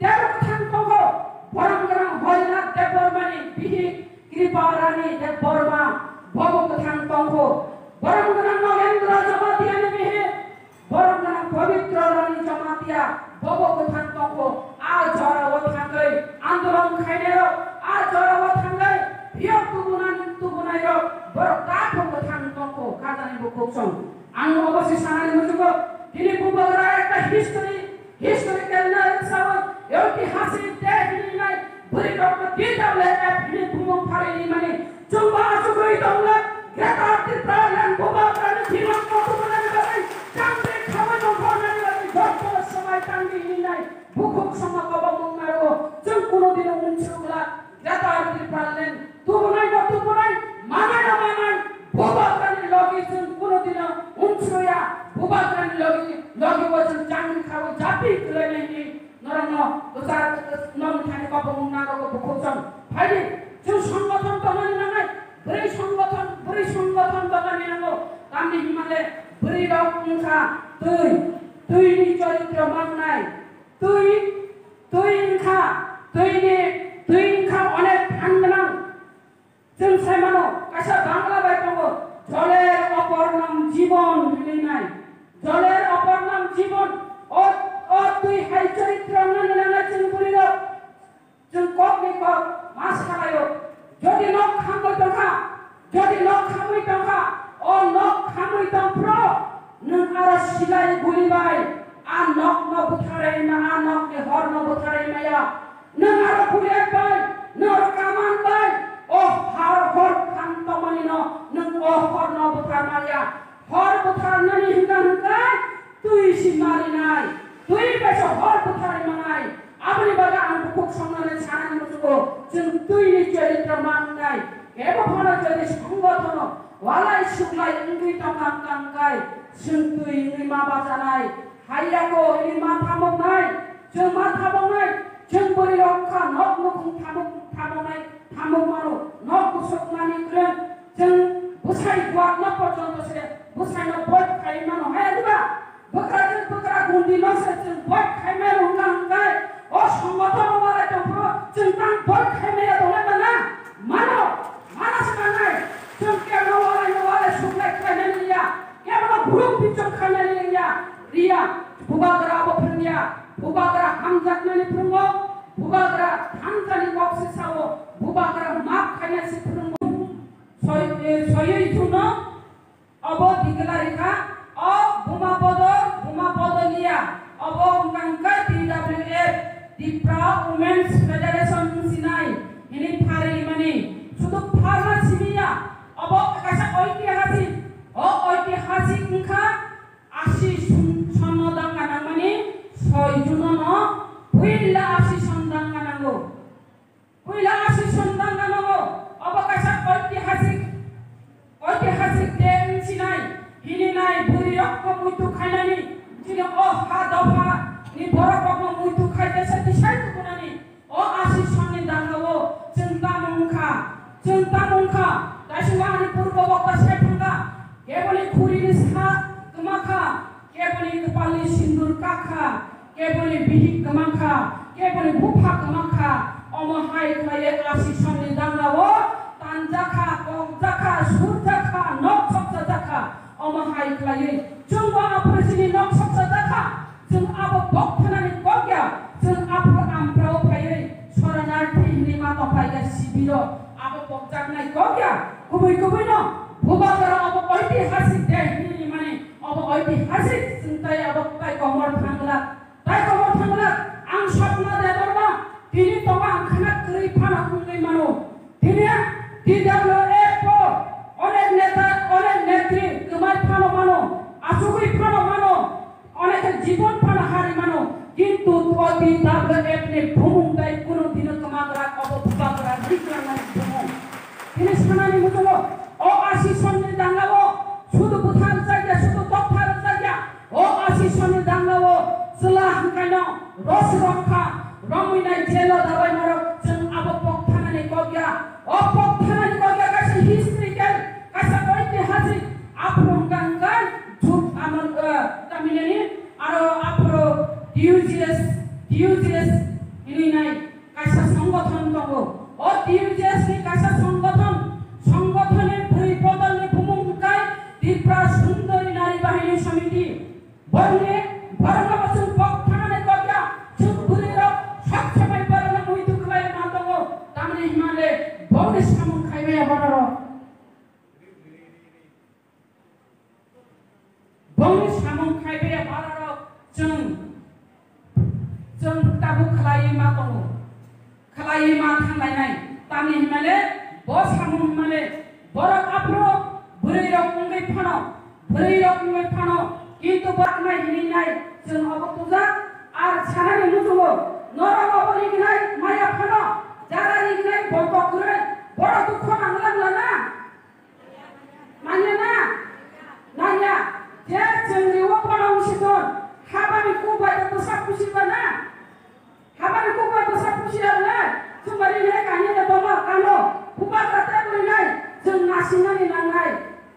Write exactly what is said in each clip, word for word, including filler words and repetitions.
Tebo kwthang tongkho, borom gwnang Horinath Debbarmani bihik Kripa Rani Debbarma, bobo kwthang tongkho. Borom gwnang Nagendra Jamatiani bihik, borom gwnang Pabitra Rani Jamatia, bobo kwthang tongkho. A jorao thangwi andolon khainairok, a jorao thangwi phiyok tubunani tubunairok, borok tabuk kwthang tongkho, khajani bukhuk song. Ang obo se sanani muchungo, tini Bubagra ekta history, historical narrative sawi, eoitihasik day hinwi nai, bwrwi rokno D W F hinwi bumung pharwi rimani, chwngbo achugwi tongla, Greater Tipraland Bubagrani thwimung kothoma nani bagwi, changri khawi tongthoknani bagwi, joto swmai tangdi hinwi nai, bukhuk songma kobokmung narogo, chwng kuno dino unsukla, Greater Tipraland tubunai no tubunai, manai no manai, Bubagrani logi chwng kuno dino unsukya, Bubagrani logi, logi bo chwng changri khawi japi kwlainai ni norokno kwchar, nong thani kobokmung narogo bukhuk chwng. Phaidi, chwng songgothon tongnani nangnai, bwrwi songgothon, bwrwi songgothon tongnani nango, tamni himale bwrwi rok wngkha twi, twi ni choritro mangnai, Twi, twi wngkha, twi ni, twi wngkha onek phan gwnang. Chwng sai mano, kaisa Bangla bai tongo, "Joler opor nam jibon" hinwi nai. "Joler opor nam jibon", o, o twi hai choritro wngna nangnai chwng bwrwi rok. Chwng kok ni kok ma salaio. Jodi nok khamwi tongkha, jodi nok khamwi tongkha, o nok khamwi tongphuru nwng aro silai guli bai a nokno butharwi ma, a nokni horno butharwi maya. Nwng aro bullet bai, nwng aro kaman bai, o har hor kham tongmani no nwng o horno buthar maya. Hor butharnani hwnkha hwnkhe twi si marinai, twi bai se hor butharwi manai. Aboni bagwi ang bukhuk songnani sanani muchungo, chwng twi ni choritro mangnai. Kebo phano jodi songothono walai suklai wngwi tongkha wngkha hwnkhe chwng twi wngwi ma bachanai. Haiyako hwnwi ma thamoknai, chwng ma thamoknai, chwng bwrwi rok wngkha nok nukhung thamok, thamoknai, thamok mano, nok busuknani kwrwng, chwng bwsai buatno porjonto se bwsaino boid khai mano, hai diba? Bwkrajwk bwkra gundi no se chwng boid khai mano hwnkha hwnkhe, o songothono walai tongphuru chwng tang boid khai maya tongnai ba na? Mano, mana se manai, chwng kebo walai no walai suklai khlainani liya. Kebono group bichong khainani liya, riya, Bubagra abo phwrwngya, Bubagra hamjaknani phwrwngo, Bubagra thangjani kok se sao, Bubagra map khaina se phwrwngo. Soi-, eh, soyui thuno, obo declare kha, o Buma Bodol, Buma Bodol liya, obo wngkha hwnkhe T W F, Tipra Women's Federation wngsinai, hini pharwi mani, sudu pharma simiya, obo kaisa oitihasik, o oitihasik wngkha, Asi sun-, sonno danga nangmani soi June-no puila asi son danga nango. Puila asi son danga nango. Obo kaisa oitihasik, oitihasik day wngsinai. Hini nai bwrwi rokno muitu khainani. Chini o ha dopha ni borok rokno muitu khai tesa tisai tukunani. O asi sonni dangao chwng Chwng tamo wngkha, taisingo ani purbo bokta sai thangkha, keboni khurini sa kwma kha, keboni kwpalni sindur kak kha, keboni bihik kwma kha, keboni bupha kwma kha, omo hai khlaiwi asi sonni dangao tanjakha, kokjakha, surjakha, nok soksajakha, omo hai khlaiwi chwngbo aphuru chini nok soksajakha. Chwng abo bokthanani kok ya, chwng aphuru amprao phaiwi soranarthi hinwi ma tongphai ya sibiro, abo bokjaknai kok ya. Kubui kubuino Bubagra abo oitihasik de hinwi mani, abo oitihasik chwng tai abo tai komor thangla, tai komor thangla, ang Swapna Debbarma tini tongo ang khana kwrwi phano wngwi mano. Tini T W F o onek neta, onek netri kwmai phano mano, achugwi phano mano. Onek khe jibon phano hari mano, kintu o T W F ni bumung tai kunu dino kwmagra obo bubagra rikrangnani bumung. Tini sanani muchungo o asi sonni dangao sudu bwthar jakya, sudu tokthar jakya, o asi sonni dangao chwla hwnkhaino ros romkha, romwi nai jelo dabai norok chwng abo pokthanani kokya, o pokthanani kokya kaisa historical, kaisa oitihasik, aphuru hwnkha hwnkha jut amon, eh, taminani Aro aphuru T U G S, T U G S hinwi nai kaisa songgothon tongo. O T U G S ni kaisa songgothon, songgothon ni bwrwi bodol ni bumung hwnkhe Tripura Sundori Nari Bahini Samiti. Borokni, borokno bo chwng kok thanani kokya, chwng bwrwi rok sob somoi borokno muitu khlai ma tongo. Tamni hwnmale borokni samung khai maya borok. Bongni samung khai bere bararok chwng, chwng tabuk khlaiwi ma tongo, khlaiwi ma thanglainai. Tamni hwnmale bo samung hwnmale borok aphuru bwrwirok wngwi phano, bwrwirok wngwi phano, kintu baknai hinwi nai chwng obo tujak. Ar sanani muchungo norok obo rignai maya phano, jara rignai bongkok kwrwi borok dukho nanglang lana. Manya na? Nanya. Je chwng riwo phano wngsi ton. Habani kuk bai bwsa pusi ba na? Habani kuk bai bwsa pusi ya le? Chwng bai ri le kanya ya tongma kano. Bubagra te bwrwi nai. Chwng nasingnani nangnai.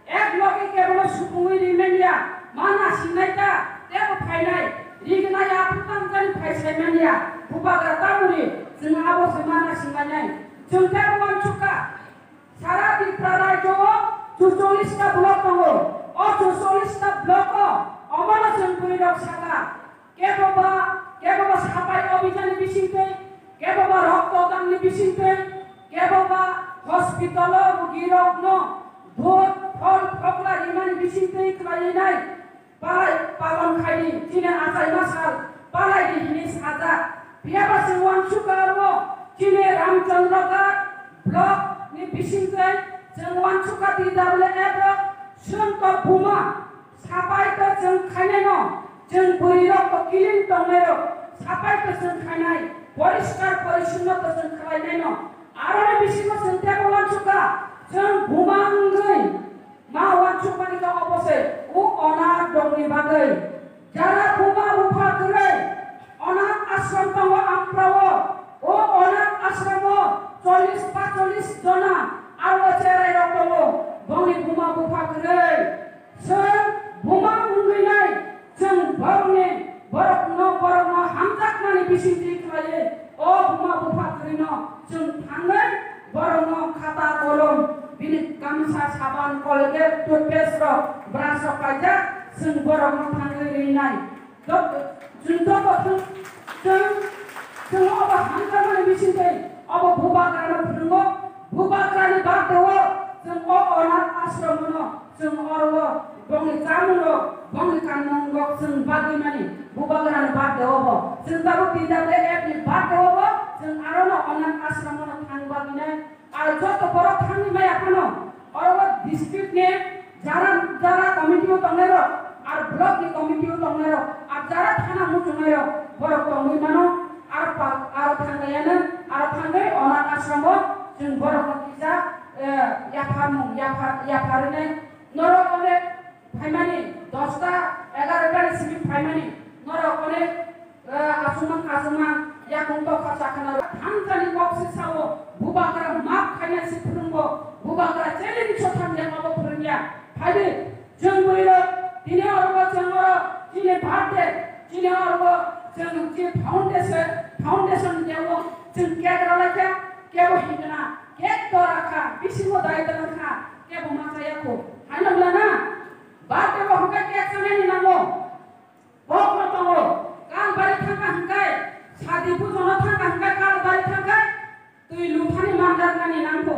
Ek loge kebono supungwi ri manya. Ma nasingnai ta. Tebo phainai. Rignai aphuru tamo jani phai sai manya. Bubagra ta bwrwi. Chwng abo se ma nasingnai nai. Chwng tebo uansukha. Sara Tripura rajyo o chuchollish ta block tongo. O chuchollish ta block o omono chwng bwrwi rok saka. Keboba, keboba sapai obhijan ni bisingtwi, keboba rokto dan ni bisingtwi, keboba hospital o rugi rok no dud, phol, phokla rimani bisingtwi khlaiwi nai. Palai palon khaidi, chini achai masal palai di hini sajak. Phiyaba chwng uansukha aro chini Ramchandra Ghat block ni bisingtwi chwng uansukha T W F rok swngto buma sapai to chwng khainai no, chwng bwrwi rok to kilin tongnai rok sapai to chwng khainai, poriskar porisonno to chwng khlainai no. Aroni bisingo chwng teibo uansukha chwng buma wngwi. Ma uansukmani khe obo se, o onath rokni bagwi. Jara buma bupha kwrwi onath ashram tongo Amprao. O onath ashramo chollish pacholis jona aro cherai rok tongo. Bongni buma bupha kwrwi. Chwng buma wngwi nai. Chwng borokni, borokno, borokno hamjakmani bisingtwi khlaiwi o buma bupha kwrwino chwng thangwi borokno khata kolom, bini gamsa, saban, Colgate, toothpaste rok, brush rok kaijak, chwng borokno thangwi rwi nai. Jot-, chwng joto thang-, chwng, chwng obo hamjakmani bisingtwi obo bubagrano phwrwngo, bubagrani birthday o chwng o onath ashramono Chwng oro bongni chamung rok, bongni kanmung rok chwng bagwi mani, bubagrani birthday obo. Chwng tabuk T W F ni birthday obo, chwng arono onath ashram o thang bagwi nai. Ar joto borok thangwi maya phano, oro district ni jara, jara committee o tongnai rok, ar block ni committee o tongnai rok, ar jara thana muchungnai rok, borok tongwi mano, ar pa, ar thangwi ano, ar thangwi onath ashram o chwng borok no kisa, eh, yapharmung, yaphar, yapharwi nai. Norok onek phaimani, dosta, egarota ni simi phaimani, norok onek, eh, achukmang, achukmang, yakung tokha chakha norok. Thangjani kok se sao, bubagra map khaina se phwrwng Bubagra challenge so thang yang abo phwrwngya. Phai di, chwng bwrwi rok tini oro bo chwng oro chini birthday, chini oro bo chwng chi foundation, foundation ni yago chwng cake rwlai kha, kebo hingna, cake tora kha, bisingo dai dana kha, kebo ma chaya kho. Haino bwla na? Birthday bo hwnkhe cake chanani nango. Kokno tongo, kal bari thangkha hwnkhe, sadi pujono thangkha hwnkhe, kal bari thangkhe, twi luthani manjaknani nangkho.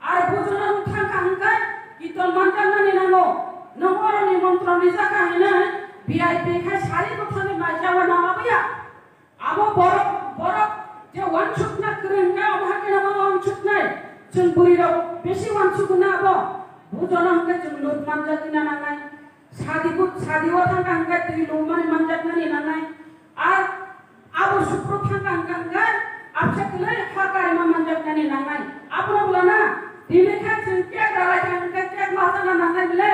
Ar pujono thangkha hwnkhe, kiton manjaknani nango. Nwng oroni montro rijak kha hinwi V I P khai sari kwthangni mai jawa nang labuya. Abo borok, borok je wansukna kwrwi hwnkhe, omo hakhe no wansuknai. Chwng bwrwi rok bisi wansukna abo. Pujono hwnkhe chwng lut manjakna nangnai. Sadi bu, sadi o thangkha hwnkhe twi lubumani manjaknani nangnai. Ar abo sukro thangkha hwnkha hwnkhe abse kwlai ha karima manjaknani nangnai. Abono bwlana tini khe chwng cake rwlai kha hwnkhe cake ma chana nangnai bile.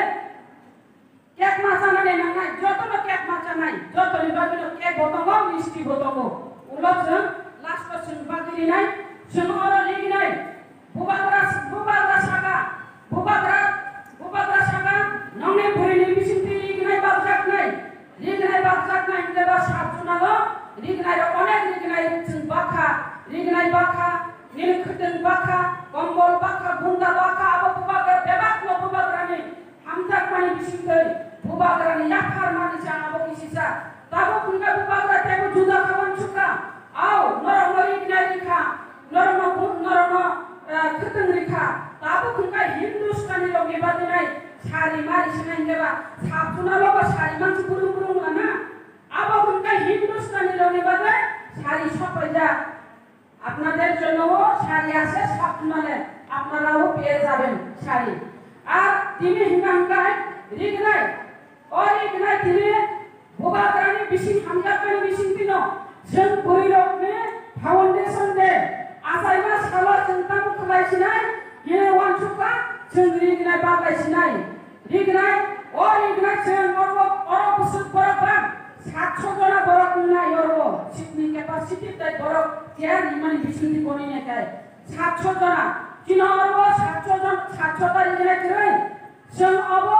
Cake ma chanani nangnai, jotono cake ma chanai, jotoni bagwino cake bo tongo, misti bo tongo. Ulo chwng last o chwng bagwi rinai, chwng oro riginai. Bubagra, bubagra saka, bubagra, bubagra saka, nongni bwrwini bisingtwi rignai bakjaknai, rignai bakjaknai hwnkhe ba sat junalo rignai rok onek rignai chwng bakha, rignai bakha, nini khwtwng bakha, kombol bakha, bunda bakha, abo bubagra bebakno bubagrani hamjakmani bisingtwi bubagrani yaphar mani chang abo kisisa. Tabuk hwnkhe bubagra teibo juda kha wansukha. Au, norokno rignai rikha, norokno bu-, norokno, eh, khwtwng rikha. Tabuk hwnkhe Hindustani rokni bagwi nai sari mari sinai hwnkhe ba sap chuna logo sari mansi burung burung lana. Abo hwnkhe Hindustani rokni bagwi sari sopaijak. আপনাদের জন্যও শাড়ি আছে, সাত মানে আপনারাও পেয়ে যাবেন sari. Ar tini hwnkha hwnkhe rignai, o rignai tini bubagrani bising hamjakmani bising tino chwng bwrwi rokni foundation day achaima salo chwng tamo khlai sinai, hini wansukha chwng rignai baglai sinai. Rignai, o rignai chwng oro, oro bwswk borok bang, satso jona borok wngnai oro, seat ni capacity tei borok chair rimani bisingtwi boni naikhai, satso jona, chini oro satso jon, satso ta rignai kwrwi, chwng obo